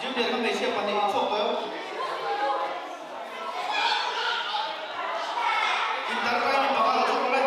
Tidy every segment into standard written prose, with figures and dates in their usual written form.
Junior kha hmeichhia pahnih in chhuak tawh. Inter kai mipa kha lo chhuak rawh le.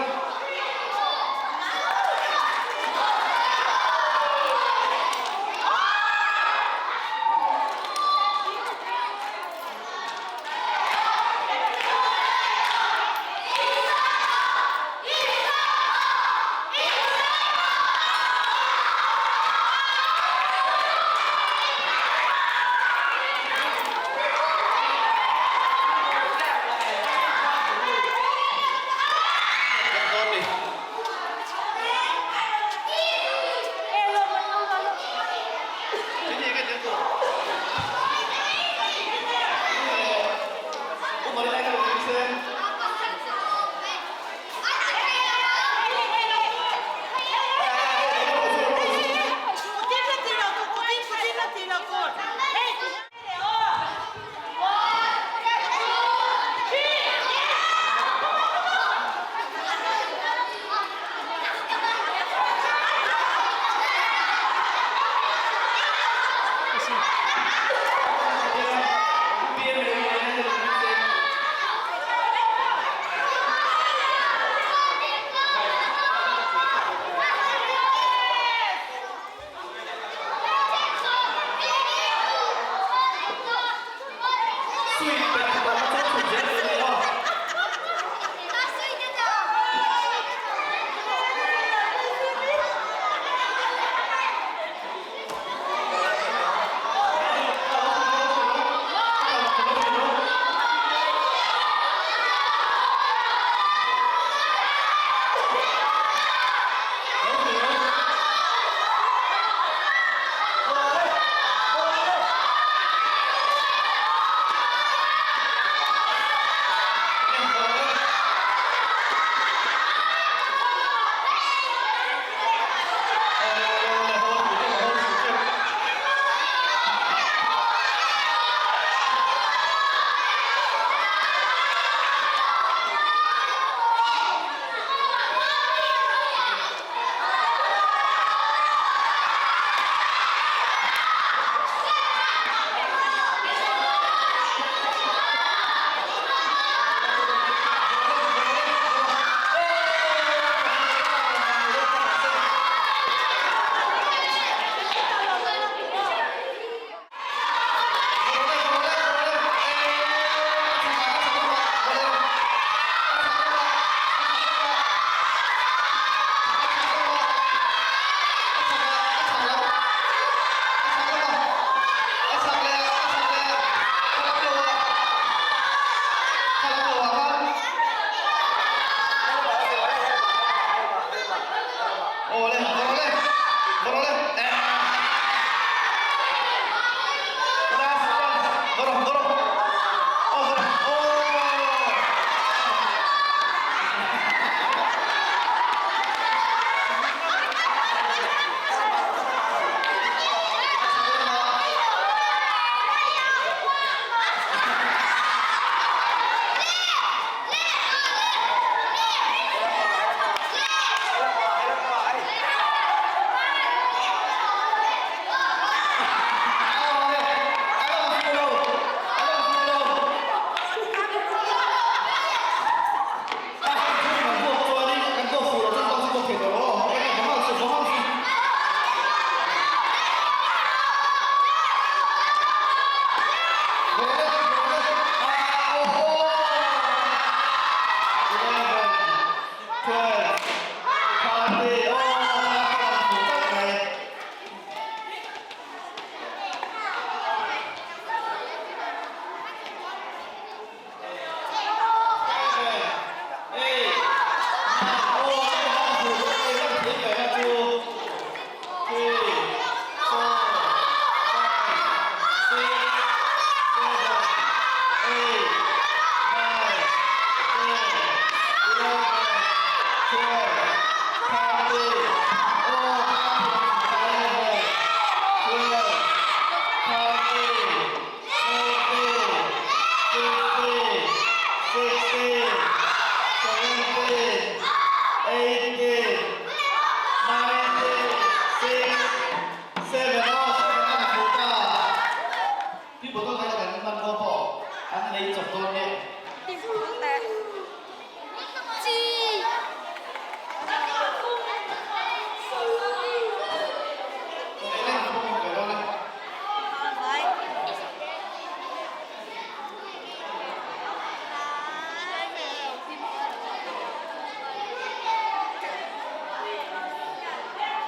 chawp dawn nge?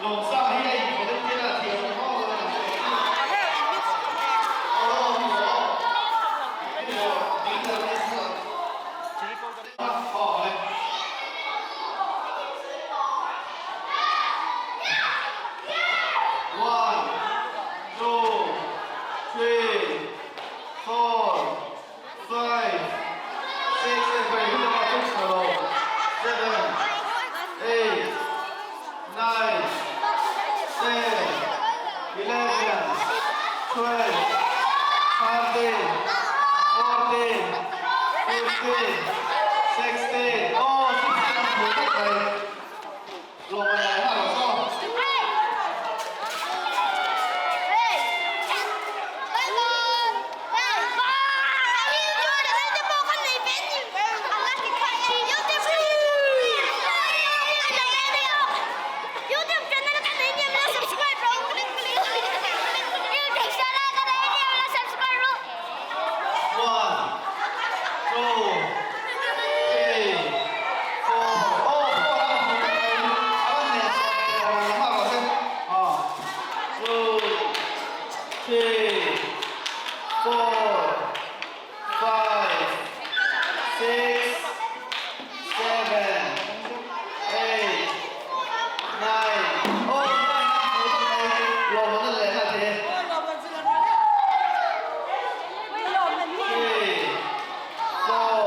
Lawmsang hi a in volunteer a thiam ang aw lo ang One, two, three, four, five, six, seven, eight, 9, 10, 11, 12, 13, 14, 15, 16, oh, 16 ang hmu vek mai. Lawm a ngai nghal ang chaw. One, two, three, four, oh, four ang hmu vek mai. A rawn nen chhuah ve lo ang nghal rawh se. Two, three, four, five, six, seven, eight, nine, oh, nine ang hmu vek mai. Lawmman a leh nghal thei e. Three, four.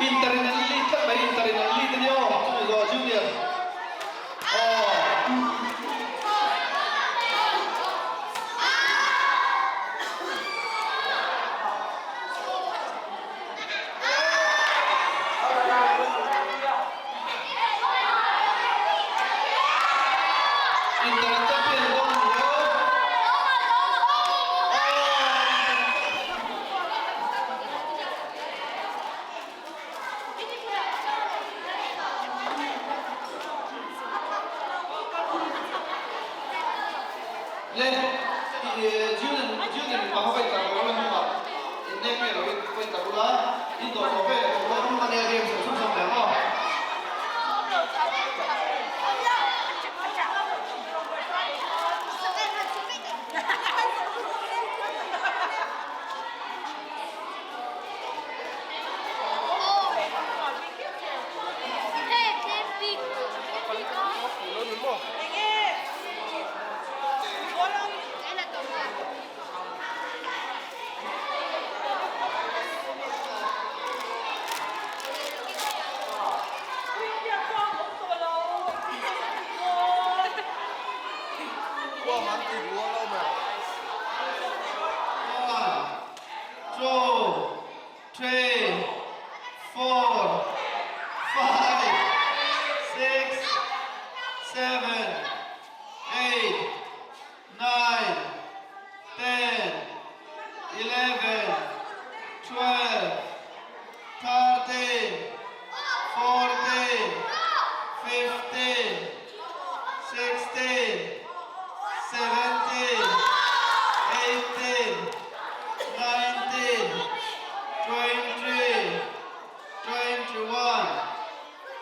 Inter in an lead tlat mai, Inter in an lead a nia aw, chumi zawh Junior aw. Inter an champion dawn ni aw. Le, Junior mipa ho ka intar lo la hnungah innek nge lo in ka intar ula, in dawh tawh ve leh tawh dawn hnung ania game sawi chhunzawm leh ang aw. One, two, three, four, five, six, seven, eight, nine, ten, 11, 12, 13, 14, 15, 16, 17, 18, 19, 20, 21,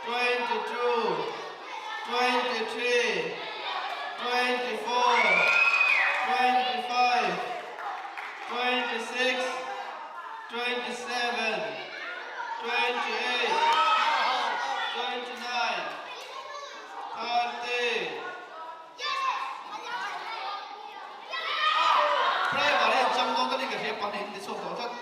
22, 23, 24, 25, 26, 27, 28, 29, 30. Driver hian chang dawn ka ni ka hria pahnih in ti chhuak tawh tlat.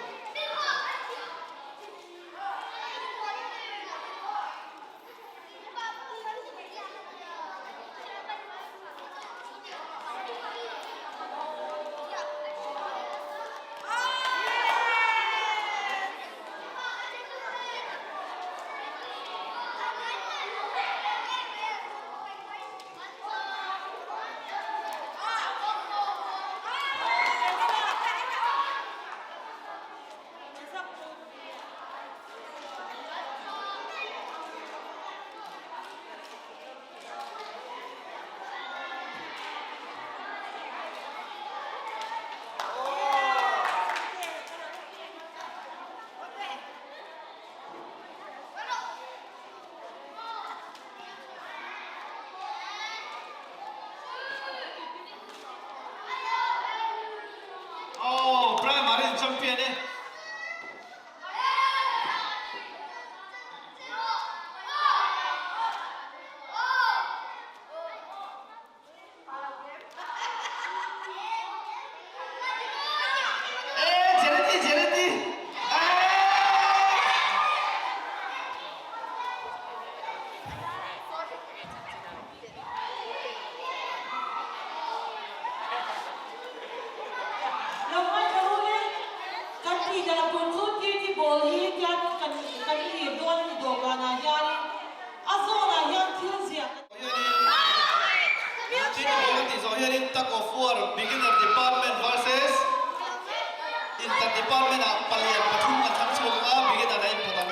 Aw, Primary in champion e. E, Jerety, Jerety. Lo ngaithla ru le, kan tih dan a pun chu Kirti ball hi tian kan kan thlir dawn a ni dawhkanah hianin a zawnah hian thil ziah Hianin Kirti ball kan tih zawh hianin Tug of War Beginner Department versus Inter Department ah palian pathum kan thlang chhuak ang a, beginner a input ang.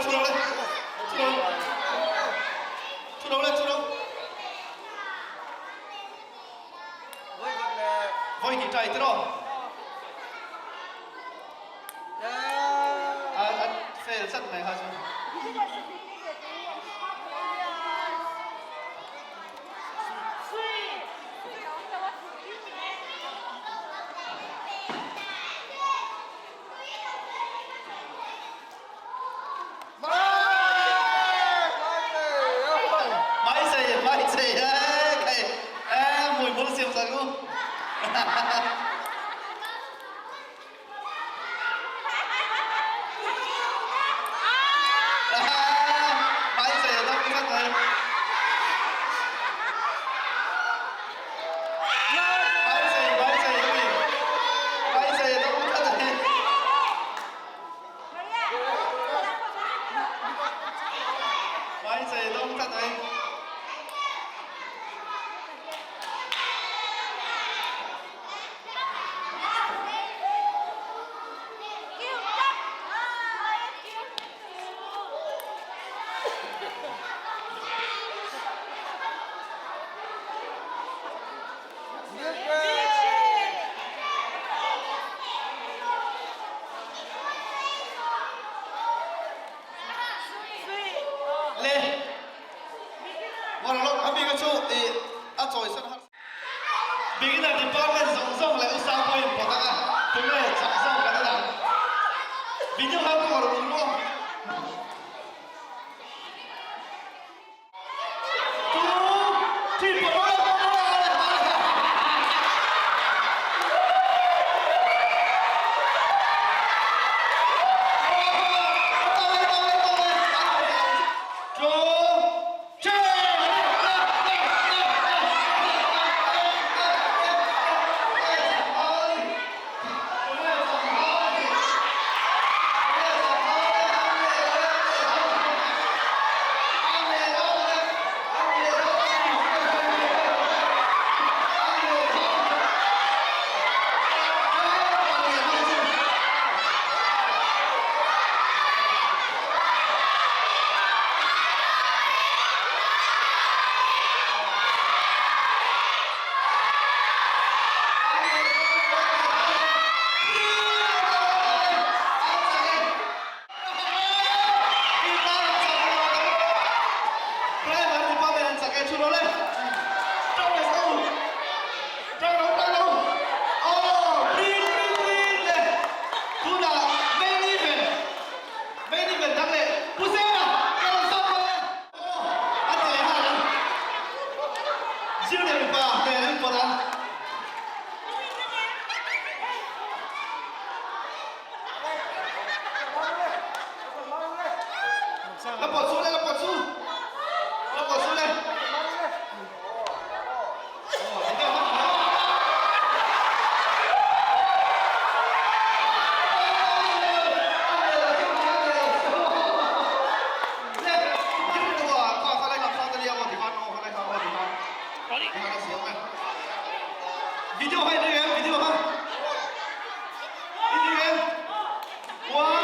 Thu lo le. Thu lo. Thu lo le, thu lo. Voi hnih ṭai tiraw? A a fail chat mai kha chu. Mai sei, mai sei, eh, eh, mùi muốn siêu ra luôn. Mai sei, tao cũng rất rồi. Mai sei, mai sei, cái gì? Mai sei, tao cũng rất rồi. Mai sei, tao cũng rất rồi. Le Warlock a bik a chu i a chawisan har Beginner department zawng zawng leh usang pawhin pawt ang a, tunge chak zawk kan en ang. Video kha ka rawn ung luah. Two, three, pawt rawh le, pawt rawh le, ale, ale. Two, La pawh chu le, la pawh chu. La pawh chu le. Video hai đi em, video ha. Đi em. Wow.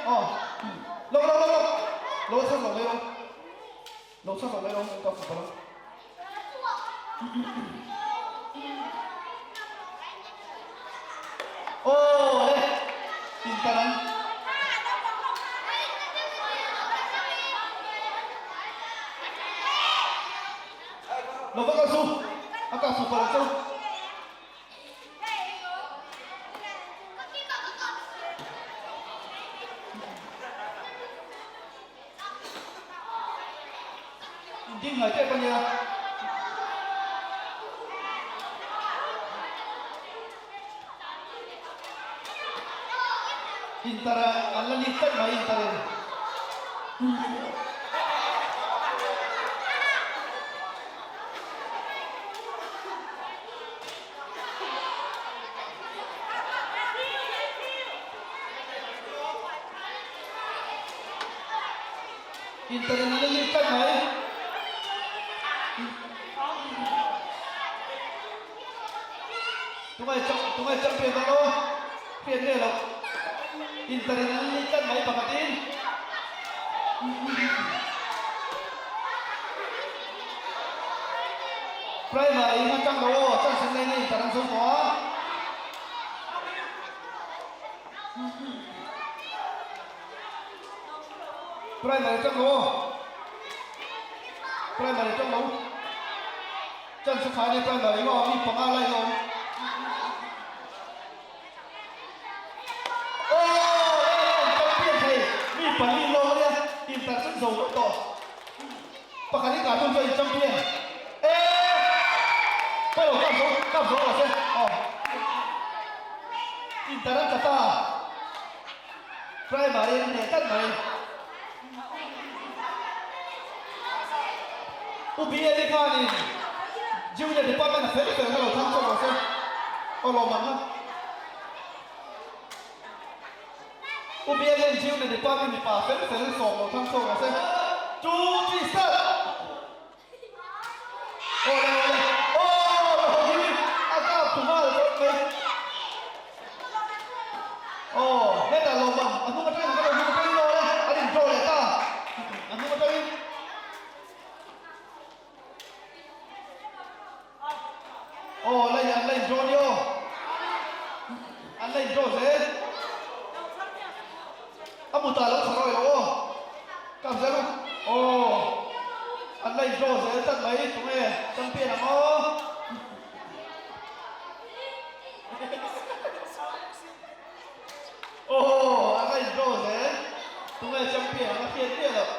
Aw. Lawk lawk lawk lawk. Lo chhak lo mai rawh. Lo chhak lo mai rawh. Ka football a. Aw le. Intan an. Lo va kal su. A ka football ang chu. Ding ngai tep ania. Inter an la ni tlat mai Inter in. Internet an la lut tlat mai. Tungai chak tungai champion dawn aw hriat nge loh. Internet an la lut tlat mai pakhatin. Primary in atang lo aw chance an nei na inter an zo tawh a. Primary atang lo aw. Primary atang lo. Chance a tha ania primary lo a mi panga lai lo awm. Aw leh champion thei mi pali lawng ania inter chu zo vek tawh. Pakhat hi cartoon chu a in champion e pawilo kap zo kap zo rawh se aw inter an tla ta primary an hneh tlat mai U BLE khanin junior department a fel fel kha lo thlang chawk rawh se aw lawm ang a. U Bialin Junior Department mipa fel fel sawm lo thlang chhuak rawh se. Two, three, start! Awle awle aw Rohini a kap thu nghal vek mai. Aw hetah lawmman a hnung atangin a hnung atangin awle an in draw leh ta a hnung atangin. Aw la in an la in draw ni aw an la in draw zel a mut ah lo chho rawih lo aw ka zel aw an la in draw zel tlat mai tunge champion ang aw. Aw an la in draw zel tunge champion ang a hriat miah loh.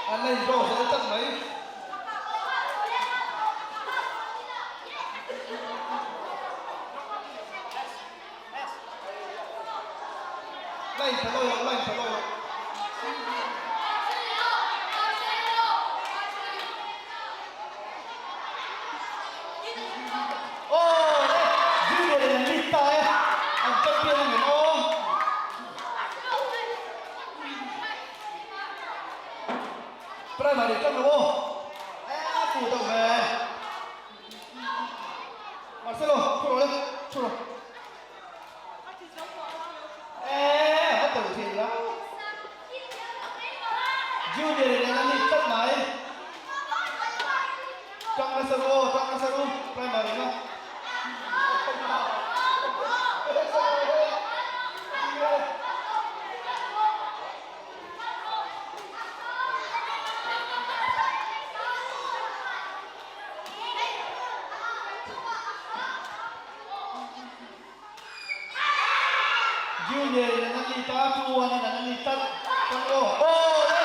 An la indraw zel tlat mai. Line tha lawi loh, line tha lawi loh. Aw le, Junior in an lead ta e, an champion a ngem aw. Primary tang lo aw. E a pu deuh ve. Marcelo, thu rawh le, thu rawh. Eee a tawih thei la. Junior in an lead tlat mai. Tang nasa ru aw, tang nasa ru primary kha. Junior in an a lead a, 2-1 in an a lead tlat. Chuan aw, aw le!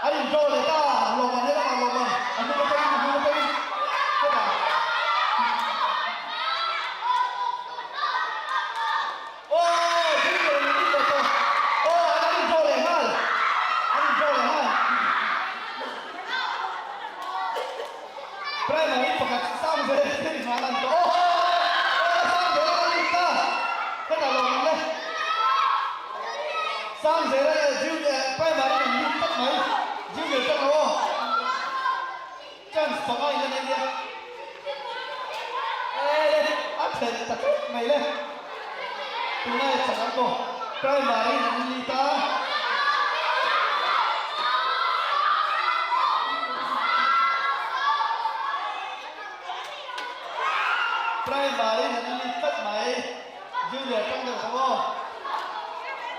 An in draw leh ta, lawm an helam ah lawm an, a hnung atangin, a hnung atangin hetah. Aw, Junior in an lead leh tawh. Aw, an in draw leh nghal, an in draw leh nghal. Primary pakhat sang zel thil hman an tawh. Aw! Aw sang zel a lut ta. Hetah lawm an le. Sangzela leh Junior Primary an lut tlat mai. Junior tang lo aw. Chance panga in a nei nia. E le, a then ta tlat mai le. Tunah e chak ang maw? Primary in an lut a. Primary in an lut tlat mai. Junior tang deuh tho aw.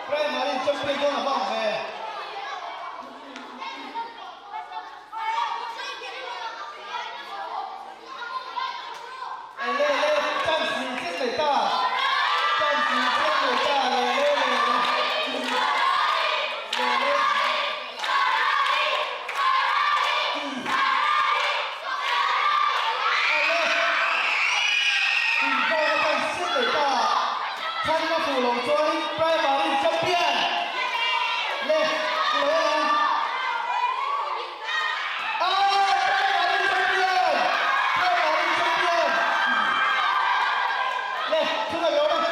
Primary champion dawn a hmang ve. Ele le chance ni chiah nei ta. Chance ni chiah nei ta le le le le. Le le. Ele. Inzawna chance chiah nei ta. Chhanna fuh lo chuanin primary champion le i lo en ang. Ah primary champion! Primary champion! Le thuna lo en.